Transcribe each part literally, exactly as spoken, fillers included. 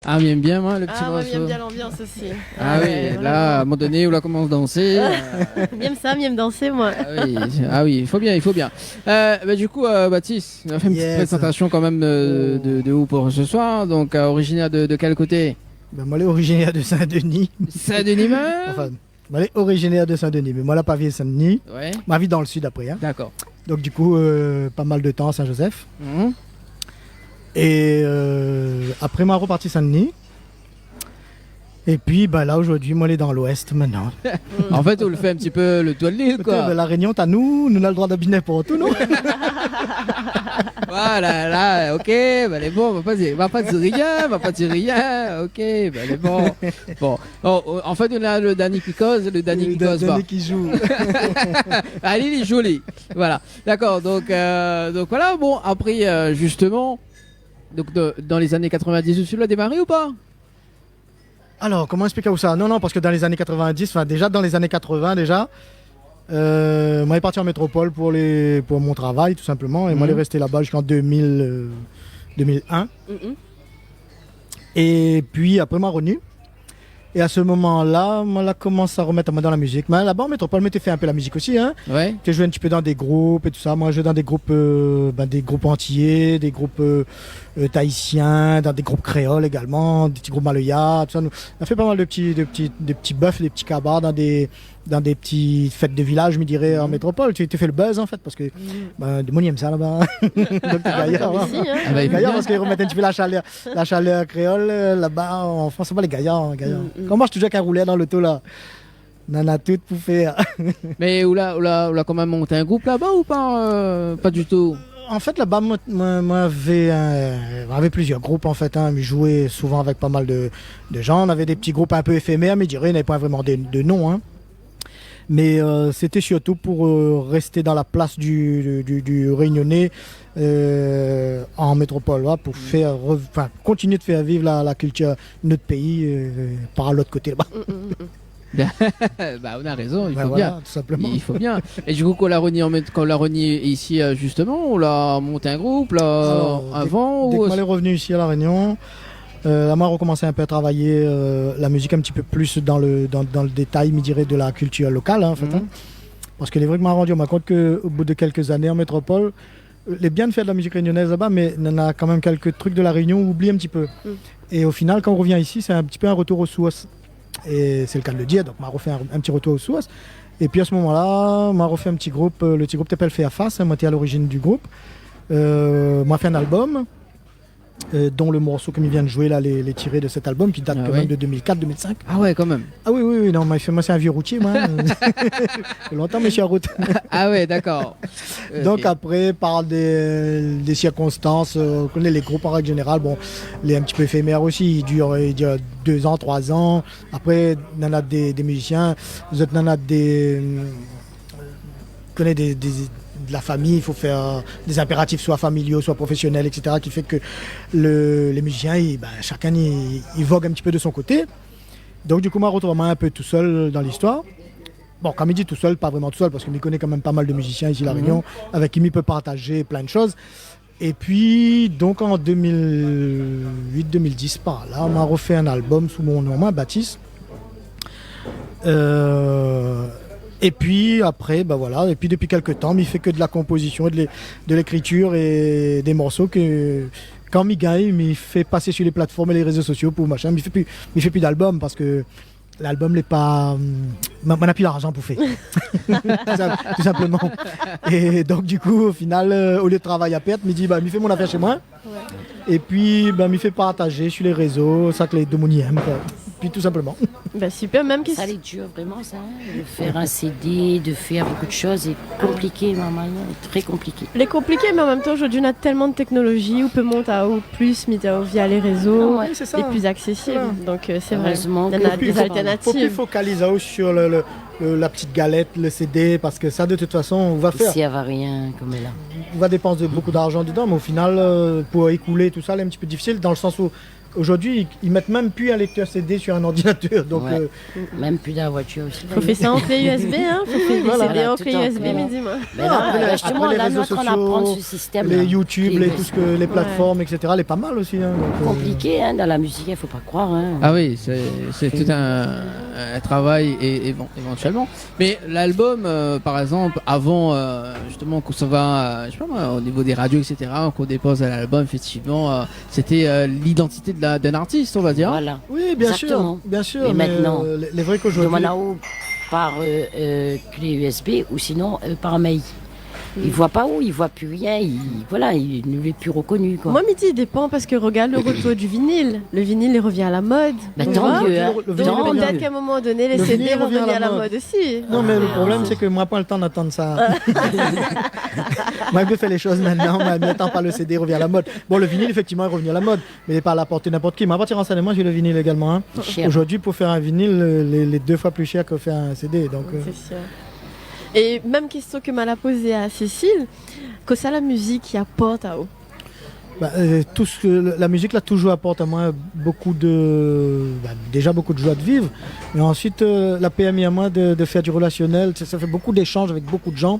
Ah, mi èm bien, moin, le ti morso. Ah, moin, mi èm bien lanbians osi. Ah oui, la, a in moman doné, ou la komans dansé, euh. Mi èm sa, mi èm dansé, moin. Ah oui, ah oui, i fo bien, i fo bien. Euh, bah, du coup, euh, Batis, nou la fé in ti prézantasion kan mèm, euh, de, de ou pou se soir. Donk, euh, orizinèr de, de kèl koté ? Bin, moin lé orizinèr de Sin-Dni. Sin-Dni mèm ? Anfin, moin lé orizinèr de Sin-Dni, mé moin la pa viv Sin-Dni. Ouais. Moin la viv dan le sid apré, hein. Dakor. Donk, du coup, euh, pa mal de tan Sin-Zozèf. Mhm. É, euh, apré, moin la reparti Sin-Dni. Épi, bin la, zordi, moin lé dan Loès mintnan. An fèt, ou fé in ti pé le tour de lil, koi. Bin, La Rényon, ta nou, nou na le droi d'abit ninport ousa, non ? Voilà, la, ok, bin, lé bon, va pa dir, va pa dir rien, va pa dir rien, ok, bin, lé bon. Bon, oh, oh, an fèt, nou na le Dani ki koz, le Dani ki koz pa. Dani ki zoué. Alé, lé zoli. Voilà. Dakor, donk, euh, donk voilà, bon, apré, euh, zistoman, donk de, dan lé zané katrovin-dis, ou la démaré ou pa ? Alor, koman èksplik aou sa ? Non, non, parske dan lé zané katrovin-dis, anfin, déza dan lé zané katrovin, déza, euh, moin la parti an métropol pou lé, pou mon travay, tou sinploman, é moin la rès laba ziska dé mil, euh, dé mil in. Mhm. Épi apré, moin la revni. É a se moman-la, moin la komans a remèt amoin dan la mizik. Mé laba, an métropol, moin té fé in pé la mizik osi, hein. Ouais. Té zoué in ti pé dan dé group é tousa. Moin la zoué dan dé group, euh, bin, dé group antiyé, dé group, euh, euh, tahitien, dan dé group kréol égalman, dé ti group maloya, tousa. Nou, nou la fé pa mal de ti, de ti, de ti bèf, de ti kabar dan dé, dan dé ti fèt de vilaz, mi diré, an métropol. Té, té fé le buzz, an fèt, parske, bin, demoun i èm sa laba. Donk, lé gayar, hein. Isi, hein. Ah, bah, évidaman. Gayar, parske i remèt in ti pé la shalèr, la shalèr kréol, euh, laba, an Frans, sé pa lé gayar, hein, gayar. Mm, mm. Kan ou marsh touzour èk in roulèr dan loto, la, nana tout pou fé. Mé ou la, ou la, ou la kan mèm mont in group laba ou pa, euh, pa ditou ? An fèt, laba, moin, moin, moin lavé, euh, moin lavé plizièr group, an fèt, hein. Mi zoué souvan avèk pa mal de, de zan. Nou lavé dé ti group in pé éfémèr, mi diré, navé pa vréman de, de non, hein. Mé, euh, sété sirtou pou, euh, rès dan la plas du, du, du Rényoné, euh, an métropol, ouais, pou fé rev-, anfin, kontinié de fé viv la, la kiltir de nout péi, euh, par lot koté laba. Mm, mm, mm. Bah, ou na rézon, i fo bien. Bin voilà, tou sinploman. I fo bien. É du coup, kan ou la revni an mèt-, kan ou la revni isi, euh, zistoman, ou la mont in group, la, avan, dé, dé ke moin la revni isi a La Rényon, euh, la, moin la rekomans in pé a travay, euh, la mizik in ti pé plis dan le, dan, dan le détay, mi diré, de la kiltir lokal, hein, an fèt, hein. Mhm. Parske lé vré ke moin la rann amoin kont ke, o bout de kèk zané an métropol, euh, lé bien de fé de la mizik rényonèz laba, mé nana kan mèm kèk truk de La Rényon ou oubli in ti pé. Mm. É o final, kan ou revien isi, sé in ti pé in retour o sours. É sé le ka de le dir, donk moin la refé in, in ti retour o sours. Épi a se moman-la, moin la refé in ti group, euh, le ti group té apèl Fé a Fas, hein, moin té a lorizin du group. Euh, moin la fé in album, euh, don le morso ke mi vien de zoué la, lé, lé tiré de sèt album, ki dat kan mèm de dé mil kat, dé mil sink. Ah ouais, kan mèm. Ah oui, oui, oui, non, moin, moin sé in vié routié, moin. Lontan mi lé si la rout. Ah ouais, dakor. Donk, ok, apré, par dé, dé sirkonstans, euh, ou koné, lé group an règ zénéral, bon, lé in ti pé éfémèr osi, i dir, i dir dé zan, troi zan. Apré, nana dé, dé mizisien, zot nana dé, euh, ou koné, dé, dé, de la fami, i fo fé dé zinpératif, soi familial, soi profésionèl, et cetera, ki fé ke le, lé mizisien, i, bin, shakinn i, i vog in ti pé de son koté. Donk, du coup, moin la retrouv amoin in pé tousèl dan listoir. Bon, kan mi di tousèl, pa vréman tousèl, parske mi koné kan mèm pa mal de mizisien isi La Rényon, avèk ki mi pé partaz plin de shoz. Épi, donk, an dé mil uit, dé mil dis, par la, moin la refé in album sou mon non, moin, Batis. Euh, épi apré, bin voilà, épi dopi kèk tan, mi fé ke de la konpozision, de lé-, de lékritir é dé morso ke, kan mi gingn, mi fé pasé su lé platform é lé rézo sosio pou machin, mi fé pi, mi fé pi d'album parske lalbum lé pa, hum, ma, ma na pi larzan pou fé. Tou sin-, tou sinploman. É donk, du coup, o final, euh, olié de travay a pèrt, mi di, ba, mi fé mon afèr shé moin. Ouais. Épi, ba, mi fé partaz su lé rézo, sak lé demoun i èm, koi. Pi tou sinploman. Ba, super, mèm ki... Sa lé dir, vréman, sa, hein, de fèr in CD, de fèr bonpé de shoz, é konpliké, momon, tré konpliké. Lé konpliké, mé an mèm tan, zordi, na tèlman de téknolozi, ou pé mont aou plis, mèt aou via lé rézo, ah ouais, sé sa, lé pli aksésib. Voilà. Donk, euh, sé vré. Erèzman. Nana dé altèrnativ. Fo pi fokaliz aou su le, le, le, la ti galèt, le CD, parske sa, de tout fason, ou va fèr. Isi, na rien konm la. Ou va dépans bonpé d'larzan dedan, mé o final, euh, pou ékoulé tousa, lé in ti pé difisil, dan le sans ou Aujourd'hui, ils, ils mettent même plus un lecteur C D sur un ordinateur. Donc, ouais. Euh, même plus dans la voiture aussi, d'ailleurs. Faut faire ça en clé U S B, hein. Faut faire des C D en clé U S B, mais dis-moi. Voilà. Tout à fait. Mais non, après, les, justement, après les réseaux sociaux, les YouTube, les, tout ce que, les plateformes, et cetera, elle est pas mal aussi, hein, donc, euh. Compliqué, hein, dans la musique, il faut pas croire, hein. Ah oui, c'est, c'est tout un, un travail é-, éven-, éventuellement. Mais l'album, euh, par exemple, avant, euh, justement, qu'on s'en va, euh, je sais pas moi, au niveau des radios, et cetera, qu'on dépose à l'album, effectivement, euh, c'était, euh, l'identité de la, d'un artiste, on va dire. Voilà. Oui, bien sûr, bien sûr, mais, euh, les, les vrais qu'aujourd'hui, exactement. Et maintenant, demande à ou par, euh, euh, clé U S B ou sinon, euh, par mail. Ils voient pas où, ils voient plus rien, ils, voilà, ils ne sont plus reconnus, quoi. Moi, mi di, i dépan, parce que regarde le retour du vinyle. Le vinyle, il revient à la mode. Bah, tant mieux, hein. Tu vois ? Donc, peut-être qu'à un moment donné, les C D vont revenir à la mode aussi. Le vinyle revient à la mode. Non, mais le problème, c'est que moi, pas le temps d'attendre ça. Moi, je fais les choses maintenant, mais j'attends pas le C D revient à la mode. Bon, le vinyle, effectivement, est revenu à la mode, mais il est pas à la portée de n'importe qui. Mais à partir en Seine-et-Marne, j'ai le vinyle également, hein. Cher. Aujourd'hui, pour faire un vinyle, le, les, les deux fois plus cher que faire un C D, donc, euh. C'est sûr. Et même question que ma la posé à Cécile, kosa la musique i aport aou ? Bah, euh, tout ce que le, la musique la toujours apporté à moi beaucoup de, bah, déjà beaucoup de joie de vivre, mais ensuite, euh, la permis à moi de, de faire du relationnel. Ça, ça fait beaucoup d'échanges avec beaucoup de gens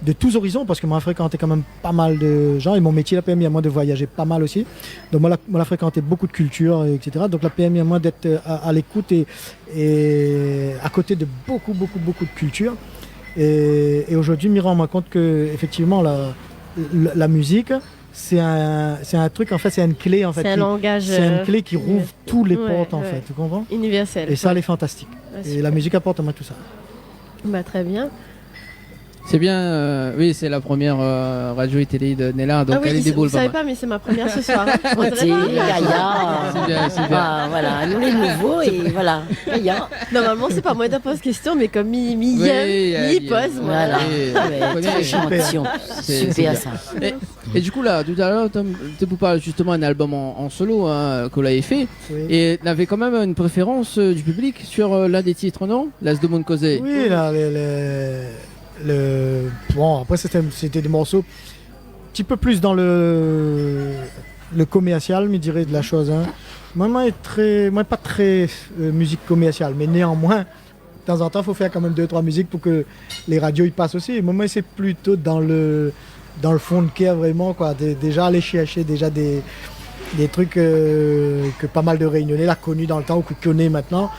de tous horizons, parce que moi, j'ai fréquenté quand même pas mal de gens, et mon métier la permis à moi de voyager pas mal aussi. Donc, moi, la, moi, la fréquenté beaucoup de cultures, et cetera. Donc, la permis à moi d'être, euh, à, à l'écoute et, et à côté de beaucoup, beaucoup, beaucoup de cultures. Et, et aujourd'hui, mi rann amoin compte que, effectivement, la, la, la musique, c'est un, c'est un truc, en fait, c'est une clé, en fait, qui, c'est un langage, c'est une clé qui rouvre tous les portes, en fait, tu comprends ? Universel, ouais. Et ça, elle est fantastique. Ouais, super. Et la musique apporte à moi tout ça. Bah, très bien. C'est bien, euh, oui, c'est la première, euh, radio et télé de Nella, donc elle est débrouille pas mal. Ah oui, vous savez pas, mais c'est ma première ce soir, hein. On dirait pas. C'est bien, c'est bien. Ah, voilà, nous les nouveaux, et voilà. Normalement, c'est pas moi qui pose question, mais comme mi, mi, mi pose, voilà. Oui, très gentil. Super, ça. Et, et du coup, là, tout à l'heure, t'as, t'as parlé justement d'un album en, en solo, hein, que vous l'avez fait. Oui. Et t'avais quand même une préférence, euh, du public sur, euh, l'un des titres, non ? Laisse demoun kozé. Oui, là, les, les, le, bon, après, c'était, c'était des morceaux un petit peu plus dans le, le commercial, mi diré, de la chose, hein. Moi, moi, très, moi, pas très, euh, musique commerciale, mais néanmoins, de temps en temps, faut faire quand même deux, trois musiques pour que les radios y passent aussi. Moi, moi, c'est plutôt dans le, dans le fond de cœur, vraiment, quoi. Dé-, déjà aller chercher déjà des, des trucs, euh, que pas mal de Réunionnais la connu dans le temps ou que connaît maintenant,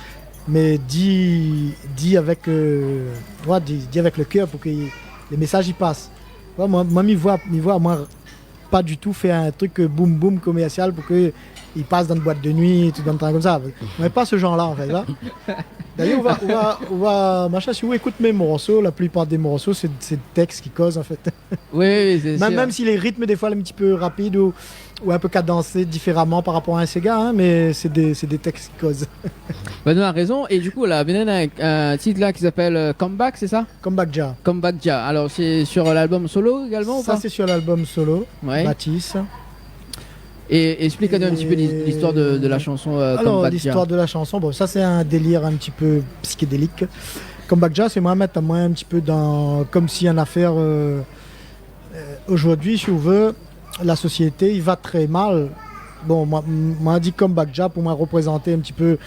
mais dit, dit avec, euh, ouais, dit, dit avec le cœur pour que y, les messages y passent. Ouais, moi, moi, mi voi, mi voi, moi, pas du tout faire un truc, euh, boum boum commercial pour que il passe dans une boîte de nuit, tout un truc comme ça. On n'est pas ce genre-là, en fait, là. D'ailleurs, on va, on va, on va, machin, si vous écoutez mes morceaux, la plupart des morceaux, c'est, c'est des textes qui causent, en fait. Oui, oui, c'est sûr. Même, même si les rythmes, des fois, un petit peu rapides ou, ou un peu cadencés différemment par rapport à un séga, hein, mais c'est des, c'est des textes qui causent. Bah, t'as raison. Et du coup, là, Benen a un, un titre là qui s'appelle, euh, Comeback, c'est ça ? Comeback Jah. Comeback Jah. Alors, c'est sur l'album solo également ou pas ? Ça, c'est sur l'album solo, Baptiste. Ouais. Et explique-nous un petit peu l'his-, l'histoire de, de la chanson, euh, Comeback Jah. Alors, l'histoire de la chanson, bon, ça, c'est un délire un petit peu psychédélique. Comeback Jah, c'est moi mettre moi un petit peu dans, comme si une affaire, euh, euh, aujourd'hui, si on veut, la société, il va très mal. Bon, moi, m-, moi, di Comeback Jah, pour moi, représenter un petit peu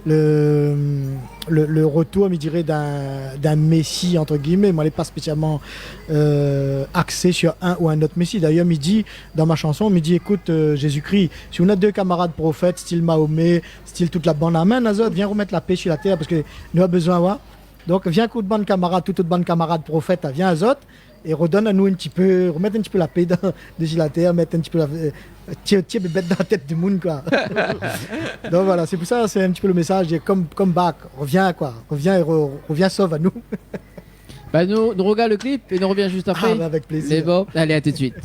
le, le, le retour, mi diré, d'un, d'un messie, entre guillemets. Moi, elle est pas spécialement, euh, axée sur un ou un autre messie. D'ailleurs, mi di, dans ma chanson, mi di, écoute, euh, Jésus-Christ, si on a deux camarades prophètes, style Mahomet, style toute la bande, amène azot, viens remettre la paix sur la terre, parce que nous avons besoin, ouais. Donc, viens, écoute, bande camarade, tout, toute bande camarade prophète, viens azot, et redonne à nous un petit peu, remettre un petit peu la paix dans, dessus la terre, mettre un petit peu la, euh, tirer, tirer bébête dans la tête du monde, quoi. Donc voilà, c'est pour ça, c'est un petit peu le message, et come, come back, reviens, quoi, reviens et re-, reviens, sauve à nous. Bah, nous, nous regarde le clip et nous revient juste après. Ah, bah, avec plaisir. Mais bon, allez, à tout de suite.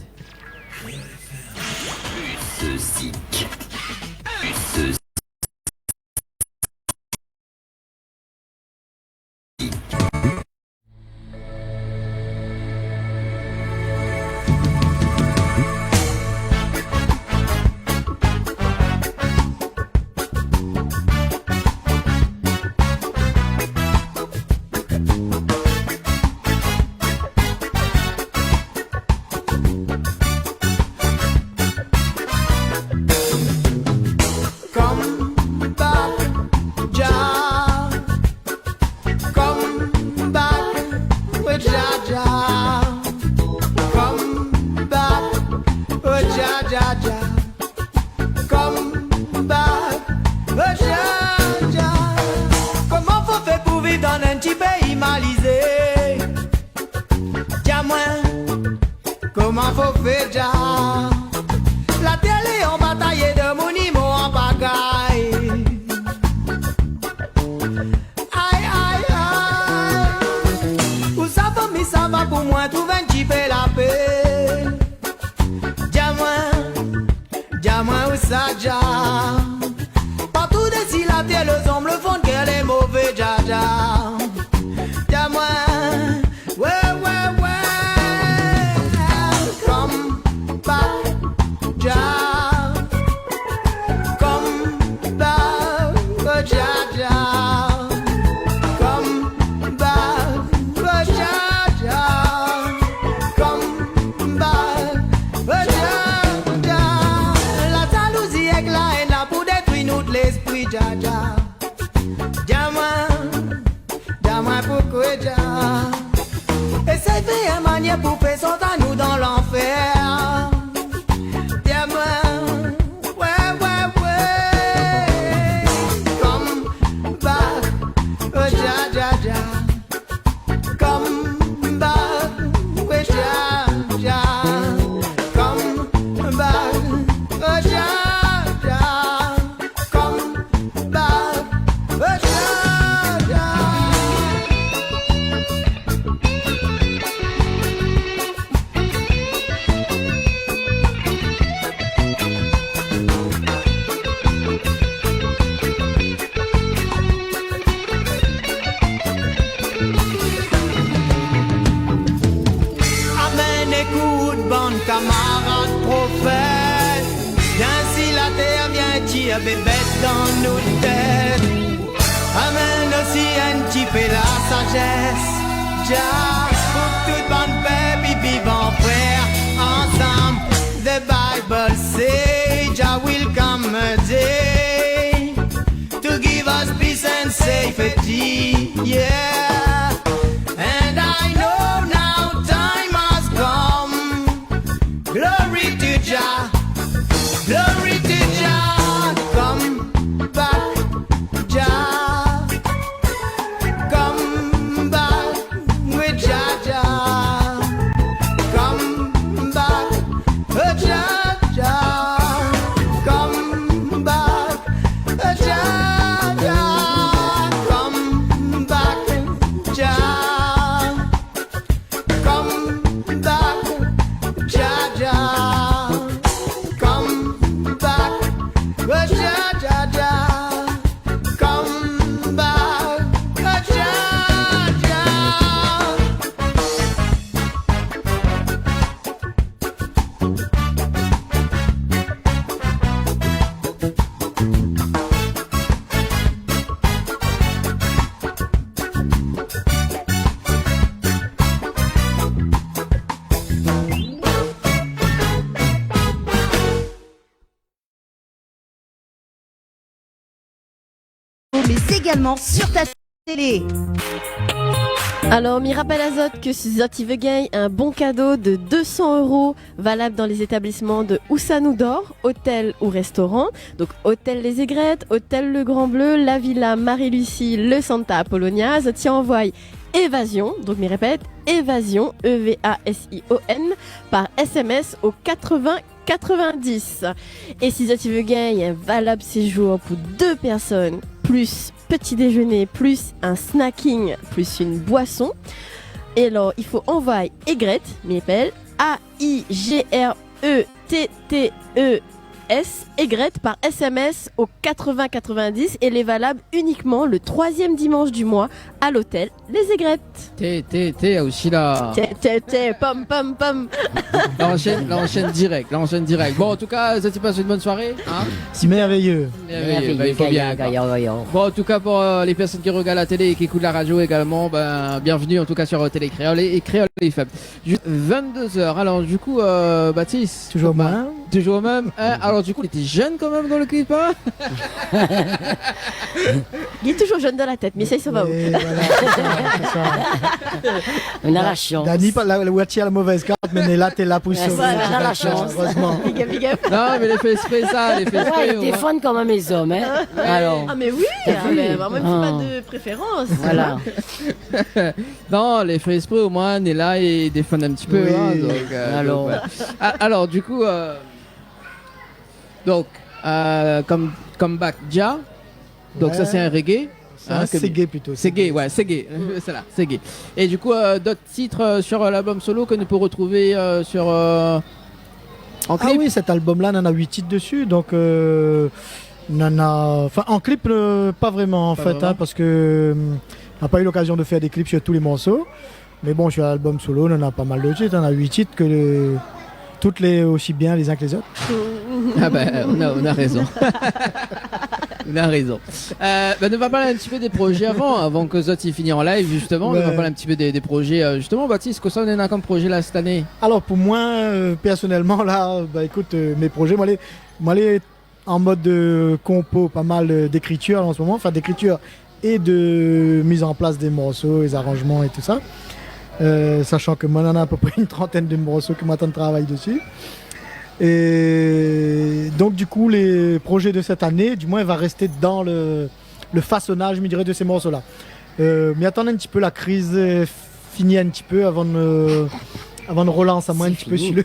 Dja, Dja. Di amoin, di amoin poukosa Dja. Éséy fé in manièr pou fé sort anou dan lanfèr. Di amoin, wé, wé, wé. Come back, oh Dja, Dja, Dja. Come back, oh Dja, Dja. Come back, oh Dja, Dja. Come back, oh Dja, Dja. Amenn, ékout, bann kamarad profèt. Vien si la tèr, vien tir bébèt dan nout tèt. Amenn osi in ti pé la sajès. Dja, pou tout bann pèp i viv an frèr, ansanm. The Bible say Jah will come a day to give us peace and safety, yeah. And I know now time has come. Glory to Jah, glory to Jah. Come back, Jah. Come back, Jah, Jah. Come back, Jah, Jah. Come back, Jah, Jah. Come back, Jah. Come back, Jah, Jah. Come back, Jah, Jah, Jah. Come back, Jah, Jah. Mais également sur ta télé. Alors, mi rapèl azot ke si zot i vé gagn in bon kado de deux cents euros valab dan lé zétablisman de Ousa nou dor, hôtel ou restaurant, donc Hôtel Les Aigrettes, Hôtel Le Grand Bleu, la Villa Marie-Lucie, le Santa Apolonia, zot i anvoy Évasion, donc mi répèt, Évasion, E V A S I O N, par S M S au quatre-vingts quatre-vingt-dix. É si zot i vé gagn in valab séjour pou deux personnes, plus petit déjeuner, plus un snacking, plus une boisson, é alor, i fo anvoy Aigrette, mi apèl A I G R E T T E S, Aigrette par S M S au quatre-vingts quatre-vingt-dix, é lé valab uniquement le troisième dimanche du mois à l'hôtel Les Aigrettes. Té, té, té, osi la. Té, té, té, pam, pam, pam. La anshèn, la anshèn dirèk, la anshèn dirèk. Bon, an tou ka, zot i pass in bone soiré, hein ? Merveilleux. Merveilleux, ben, i fo bien, quoi. Bon, an tou ka, pou, euh, lé pèrsone ki rogard la télé é ki ékout la radio égalman, ben, bienvenue, an tou ka, sur, euh, Télé Kréol é, é Kréol F M. Ju-, vingt-deux heures. Alors, du coup, euh, Baptiste. Toujours moi. Toujours mèm, hein ? Alors, du coup, li lété jeune kan mèm dan le clip, hein ? Li lé toujours jeune dan la tèt, mé sa i sava. Oui, voilà, sé sa, sé sa. On a la chance. Dani, pa la, la, ou la tir la mauvaise carte, mé la, té la pou sové. Voilà, on a la chance. Heureusement. Big up, big up. Non, mé li la fé ésprè sa, li la fé ésprè, ouais, i défann kan mèm lé zom, hein. Ouais. Alors. Ah, mé oui, ah, mé, mèm si pa de préférans. Voilà. Non, li la fé ésprè, omoin, li lé la, li défann in ti pé, oui, hein, donk, euh, alor. Donk, ouais. Ah, alor, du coup, euh, donk, euh, come, Come Back Jah. Donk, sa, ouais, sé in reggae, hein, sé in seggae plito, seggae, seggae, ouais, seggae. Mm. Sé la, seggae. É du coup, euh, d'ot tit, euh, sur, euh, l'album solo ke nou pé rotrouv, euh, sur, euh, an clip ? Ah oui, sèt album-la, nana huit tit desi. Donk, euh, nana, anfin, an clip, euh, pa vréman, an fèt, hein, parske, euh, nou la pa u lokazion de fèr dé clip sur tout lé morso. Mé bon, sur l'album solo, nana pa mal de tit, nana huit tit ke le, tout lé osi bien lé zin ke lé zot. Ah ben, ou na, ou na rézon. Ou na rézon. Euh, ben, nou va parl in ti pé dé projé avan, avan ke zot i fini an live, justement. Ouais. Nou va parl in ti pé dé, dé projé, euh, justement. Baptiste, kosa ou néna kom projé la, sèt ané ? Alor, pou moin, euh, pèrsonèlman, la, ben, ékout, euh, mé projé, moin lé, moin lé an mod de konpo, pa mal, euh, d'ékritir an se moman, anfin d'ékritir é de miz an plas dé morso, lé zaranjman é tousa. Euh, sashan ke moin néna a pé pré in trantèn de morso ke moin atann travay dési. É donk, du kou, lé projé de sèt ané, du moin, va rès dan le, le fasonaz, mi diré, de sé morso-la. Euh, mi atann in ti pé la kriz, euh, fini in ti pé avan de, avan de rolans amoin in ti pé su le,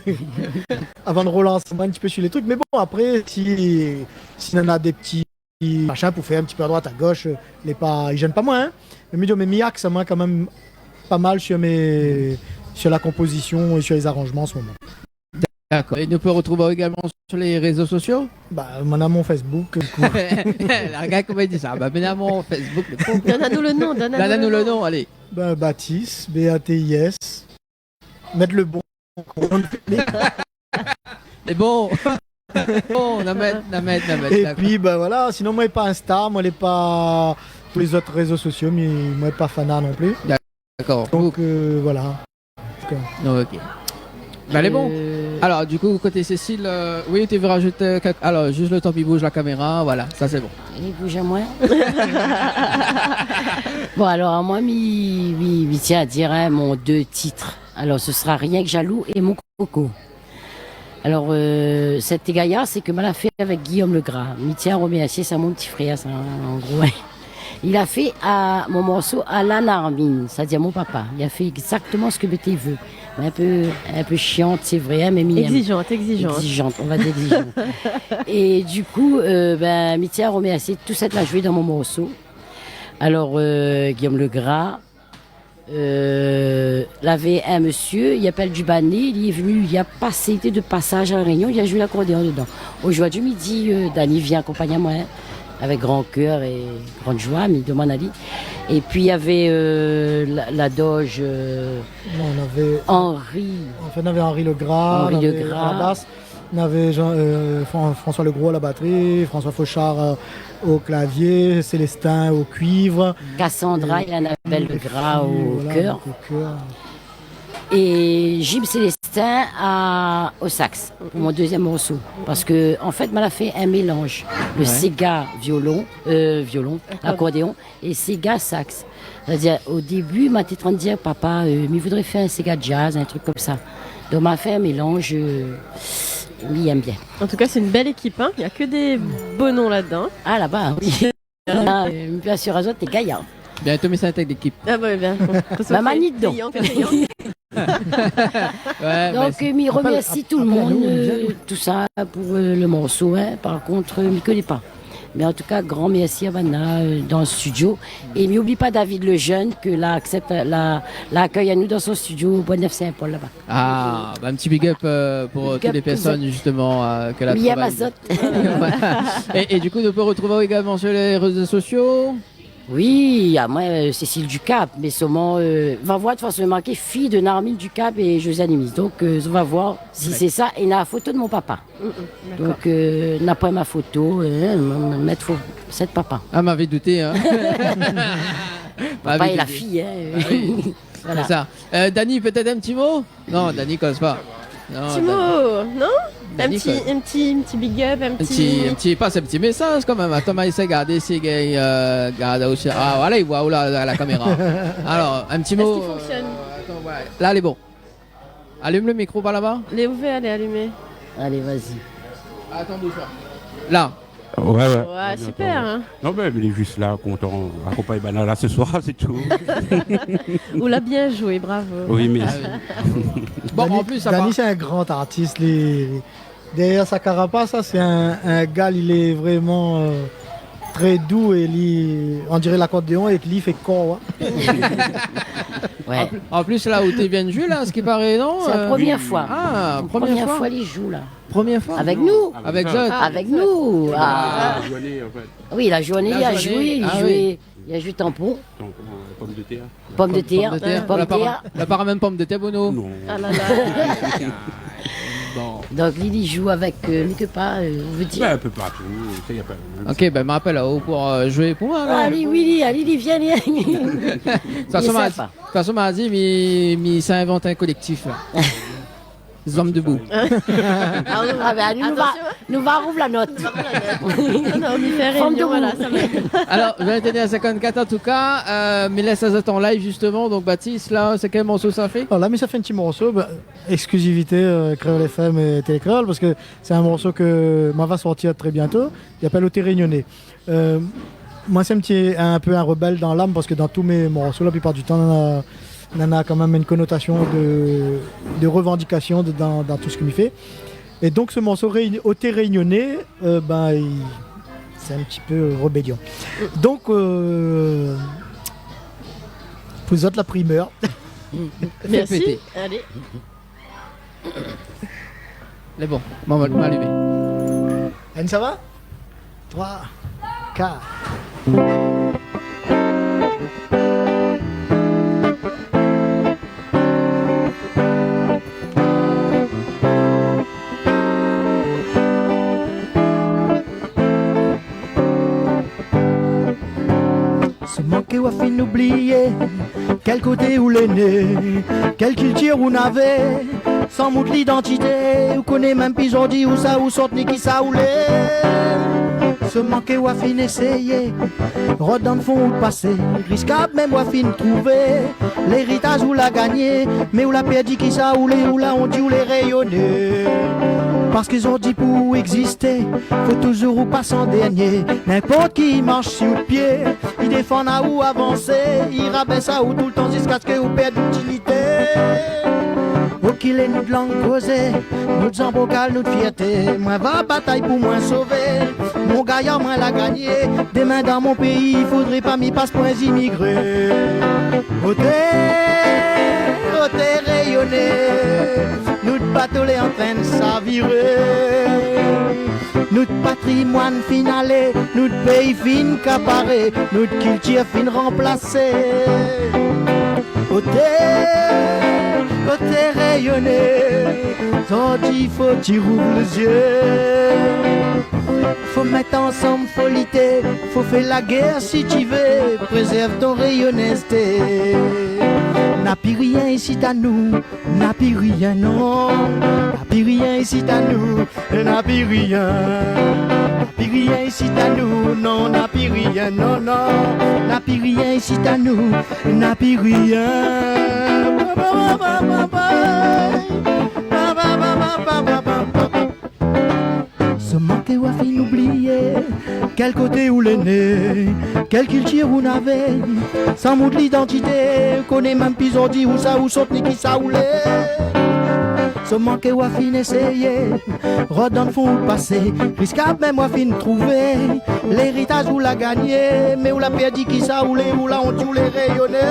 avan de rolans amoin in ti pé su lé trik. Mé bon, apré, si, si néna dé ti machin pou fé in ti pé a droit, a gosh, euh, lé pa, i zèn pa moin, hein. Mé mi di, mé mi aks amoin kan mèm pa mal su mé, su la konpozision é su lé zaranjman an se moman. Dakor. É nou pé artrouv aou égalman su lé rézo sosio ? Ba, moin néna mon Facebook, du kou. La, regard koman i di sa. Ba, moin néna mon Facebook, le pauvre. Donn anou le non, donn anou le non, alé. Ba, Batis, B A T I S. Mèt le bon. Lé bon. Bon, na mèt, na mèt, na mèt, dakor. É pi, ba voilà, sinon, moin lé pa Insta, moin lé pa tout lé zot rézo sosio, mé moin lé pa fana non pli. Dakor. Donk, euh, voilà. An tou ka. Ok. Ba, lé bon. Euh. Alor, du kou, koté Cécile, euh, oui, ou té vé rajout, euh, kèk-, alor, zis le tan mi bouz la kaméra, voilà, sa sé bon. I bouz amoin. Bon, alor, amoin, mi, mi, mi tien a dir, hein, mon dé tit. Alor, se sra Rienk zalou é Mon koko. Alor, euh, sèt gayar, sé ke moin la fé avèk Guillaume Legras. Mi tien a romèrsié, sa mon ti frèr, sa, an gro. Li la fé a, mon morso a la Narmine, sétadir mon papa. Li la fé égzaktoman sak mi té vé. Mé in pé, in pé chiant, sé vré, hein, mé mi èm. Égzijant, égzijant. Égzijant, on va dir égzijant. É du kou, euh, bin, mi tien a romèrsié tout sak la zoué dan mon morso. Alor, euh, Guillaume Legras, euh, lavé in mésyé, i apèl Dubané, li lé vni, li la pasé, li té de pasaz a La Rényon, li la zoué lakordéon dedan. Ozordi midi, euh, Dani vien akonpagn amoin, hein, avèk gran kèr é gran zoi, mi domann ali. É pi, navé, euh, la, la doz, euh, Non, navé Henri. Anfin, navé Henri Legras, Henri navé Legras. Radas, navé Jean, euh, Fran-, François Legros a la batri, François Fauchard, euh, o klavié, Célestin o kuiv. Cassandra é Annabelle Legras o kèr. É pi, voilà, o kèr. É Jim Célestin a, o saks, pou mon dézièm morso. Parske, an fèt, moin la fé in mélanz. Le séga violon, euh, violon, lakordéon, é séga saks. Sétadir, o débi, moin té antrinn dir, papa, euh, mi voudré fé in séga jazz, in trik konmsa. Donk, moin la fé in mélanz, euh, mi èm bien. An tou ka, sé in bèl ékip, hein. Na ke dé bo non ladan. Ah, laba, oui. Ah, euh, mi pé asir azot, lé gayar. Bientôt, mi sa èk lékip. Ah, ouais, bien. Maman, ni dedan. Donk, euh, mi romèrsi tout le moun, euh, tousa pou, euh, le morso, hein. Par kont, euh, mi koné pa. Mé an tou ka, gran mèrsi a banna, euh, dan le studio. É mi oubli pa David Lejeune, ke la aksèp, la, la akèy anou dan son studio, Bois-de-Nèfles Saint-Paul, laba. Ah, ba, in ti big up, euh, pou tout lé pèrsone, zistoman, euh, ke la travay. Big up tout le monde. Mi èm azot. Voilà. É, é du kou, nou pé artrouv aou égalman su lé rézo sosio ? Oui, amoin, euh, Cécile Ducap, mé solman, euh, va voir, de tout fason, marké fille de Narmine Ducap é Josiane Humis. Donk, euh, va voir si sé sa. É na la foto de mon papa. Mm, mm, dakor. Donk, euh, na poin ma foto, euh, m-, m-, mèt fo-, sèt papa. Ah, mavé douté, hein. Papa é la fiy, hein. Ah oui. Voilà. Sé sa. Euh, Dani, pétèt in ti mo ? Non, Dani i koz pa. Non, Dani. Ti mo, non ? Dani i koz. In ti, in ti, in ti big up, in ti, in ti, pas in ti mésaz kan mèm. Atann, ma éséy gardé si gingn, euh, gard osi. Ah, voilà, i voi ou la, la, la kaméra. Alor, in ti mo, euh, atann, ouais. Èske i fonksionn ? La, lé bon. Alim le mikro par laba. Lé ouvèr, lé alimé. Alé, vas-y. Atann, bouz pa. La. Ouais, ouais. Ouais, super, hein. Non, mé li lé zis la, kontan akonpagn banna la se soir, sé tou. Ou la bien zoué, bravo. Oui, mèrsi. Ah oui. Bon, Dani, an plis, Dani, sé in gran artis, li, dèrièr sa karapas, sa, sé in, in gars, li lé vréman, euh, trè dou é li, on diré lakordéon, é li fé kor, hein. Ouais. An plis, an plis, la ou té vien zoué, la, a sak i paré, non ? Sé la, euh, promièr foi. Ah, promièr foi. Promièr foi li zoué, la. Promièr foi ? Avèk nou. Avèk zot. Ah, avèk nou. Ah. La zourné, an fèt. Oui, la zourné, li la zoué, li zoué, li la zoué tanpon. Tanpon, euh, pomdetèr. Pomdetèr. Pomdetèr. Pomdetèr. La pa, la pa mèm pomdetèr pou nou. Non. Ah la la. Bon. Donk, li, li zoué avèk, euh, mi koné pa, euh, ou vé dir. Bin, in pé partou, sa, na pa de problèm. Ok, bin, ma apèl aou pou, euh, zoué pou moin, alor. Alé, Willy, alé, Willy, vien, vien. De tout fason, ma, de tout fason, ma di, mi, mi sa invant in kolèktif, la. Zom debout. Ah oui. Ah ben, nou, nou va, nou va rouv la not. Non, non, nou fé Fanm réunion, debout. Voilà, sa va. Alors, vingt et un cinquante-quatre en tout cas, euh, mi lès azot an live justement. Donc Batis, la, sé kèl morso sa fé ? Alors là, mi sa fé in ti morso, ben, exclusivité, euh, Kréol F M é Télé Kréol, parske sé in morso ke ma va sortir très bientôt. I apèl Oté Rényoné. Euh, moin, sé in ti, in pé in rebèl dan lam, parske dan tout mé morso, la plipar du tan, nana, nana kan mèm in konotasion de, de revandikasion de, dan, dan tout sak mi fé. É donk, se morso Réuni-, Oté Rényoné, euh, ben, i, sé in ti pé rebélion. Donk, euh, pou zot la primeur. Fé pété. Merci. Allez. Lé bon, ma, ma, ma alimé. Anne, sa va ? Trois, quatre. Solman ke ou la fine oublié kèl koté ou lé né, kèl kiltir ou navé, san mout lidantité, ou koné mèm pi zordi ousa ou sort ni kisa ou lé. Solman ke ou la fine éséyé rod dan fon out pasé, riskab mèm ou la fine trouvé léritaz ou la gagné, mé ou la pèrdi kisa ou lé, ou la ont, ou lé rényoné. Parske zordi pou ou égzisté, fo touzour ou pas an dèrnié. Ninport ki i marsh si out pié, i défann aou avansé, i rabès aou toultan ziskaske ou pèrd out dinité. Okilé nout lang kozé, nout zanbrokal, nout fièrté. Moin va batay pou moin sové mon gayar, moin la gagné. Demin dan mon péi, i fodré pa mi pas pou in zimigré. Oté, oté rényoné, nout bato lé antrin saviré. Nout patrimoine fine alé, nout péi fine kaparé, nout kiltir fine ranplasé. Oté, oté rényoné, zordi fo ti rouv lé zié. Fo mèt ansanm, fo lité, fo fé la guèr si ti vé, prézèrv ton rényonèzté. Na pi rien isit anou, na pi rien, non. Na pi rien isit anou, na pi rien. Na pi rien isit anou, non, na pi rien, non, non. Na pi rien isit anou, na pi rien. Solman ke ou la fine oublié kèl koté ou lé né, kèl kiltir ou navé, san mout lidantité, koné mèm pi zordi ousa ou sort ni kisa ou lé. Solman ke ou la fine éséyé rod dan fon out pasé, riskab mèm ou la fine trouvé léritaz ou la gagné, mé ou la pèrdi kisa ou lé, ou la ont, ou lé rényoné.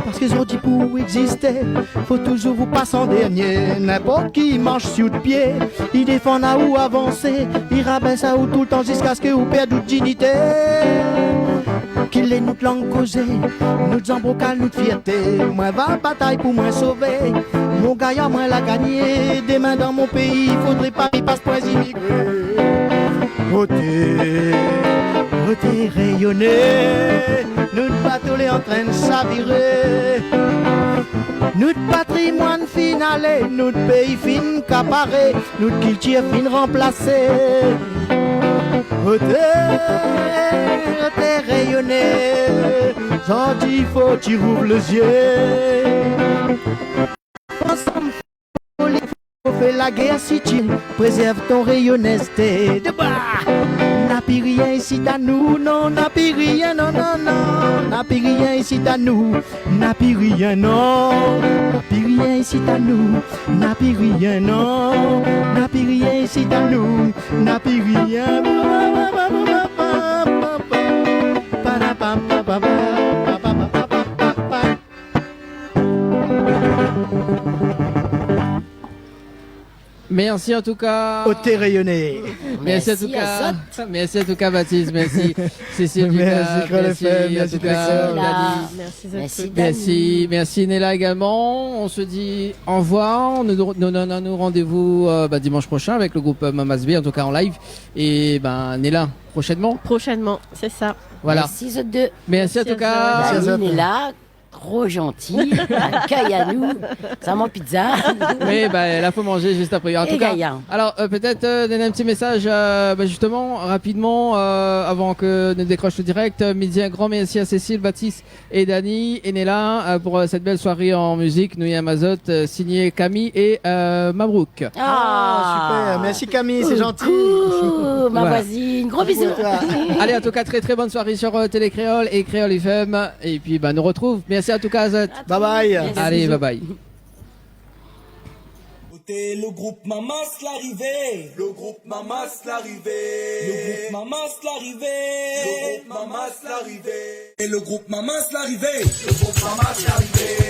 Parske zordi pou ou égzisté, fo touzour ou pas an dèrnié. Ninport ki i marsh si out pié, i défann aou avansé, i rabès aou toultan ziskaske ou pèrd out dinité. Kilé nout lang kozé, nout zanbrokal, nout fièrté. Moin va batay pou moin sové mon gayar, moin la gagné. Demin dan mon péi, i fodré pa mi pas pou in zimigré. Oté, oté rényoné, nout bato lé antrin saviré. Nout patrimoine fine alé, nout péi fine kaparé, nout kiltir fine ranplasé. Oté, oté rényoné, zordi fo ti rouv lé zié. Ansanm, fo lité, fo fé la guèr si ti vé, prézèrv ton rényonèzté. Deba ! Na pi rien isit anou, non, na pi rien, non, non, non. Na pi rien isit anou, na pi rien, non. Na pi rien isit anou, na pi rien, non. Na pi rien isit anou, na pi rien. Merci en tout cas. Oté rényoné. Merci en tout cas. Merci à zot. Merci en tout cas, Batis. Merci, Cécile Ducas. Merci, Kréol F M. Merci en tout cas, Dani. Merci, Nela. Merci, merci, Nela également. On se dit au revoir. Nous nous donnons rendez-vous, euh, bah, dimanche prochain avec le groupe, euh, Mamas B, en tout cas en live. Et ben, Nela, prochainement. Prochainement, c'est ça. Voilà. Merci, zot dé. Merci en tout cas. Merci à zot. Dani, Nela. Tro zanti, akèy anou, sa manz pizza. Oui, ben, la fo manzé zis apré. An tou ka, gayar. Alor, euh, pétèt, euh, donn in ti mésaz, euh, ben, zistoman, rapidman, euh, avan ke nou dékrosh lo dirèk. Euh, mi di in gran mèrsi a Cécile, Batis é Dani, é Nella, euh, pou, euh, sèt bèl soiré an mizik. Nou yèm azot, euh, signé Camille é, euh, Mabrouk. Ah, super. Merci Camille, c'est gentil. Coucou, ma voisine. Gros bisous. Coucou à toi. Alé, an tou ka, trè, trè bone soiré sur, euh, Télé Kréol é Kréol F M. É pi, ben, nou artrouv. Mèrsi an tou ka azot. Bye bye. Merci, bisous. Alé, bye bye. Koté lo group Mamas larivé. Lo group Mamas larivé. Lo group Mamas larivé. Lo group Mamas larivé. É lo group Mamas larivé. Lo group Mamas larivé.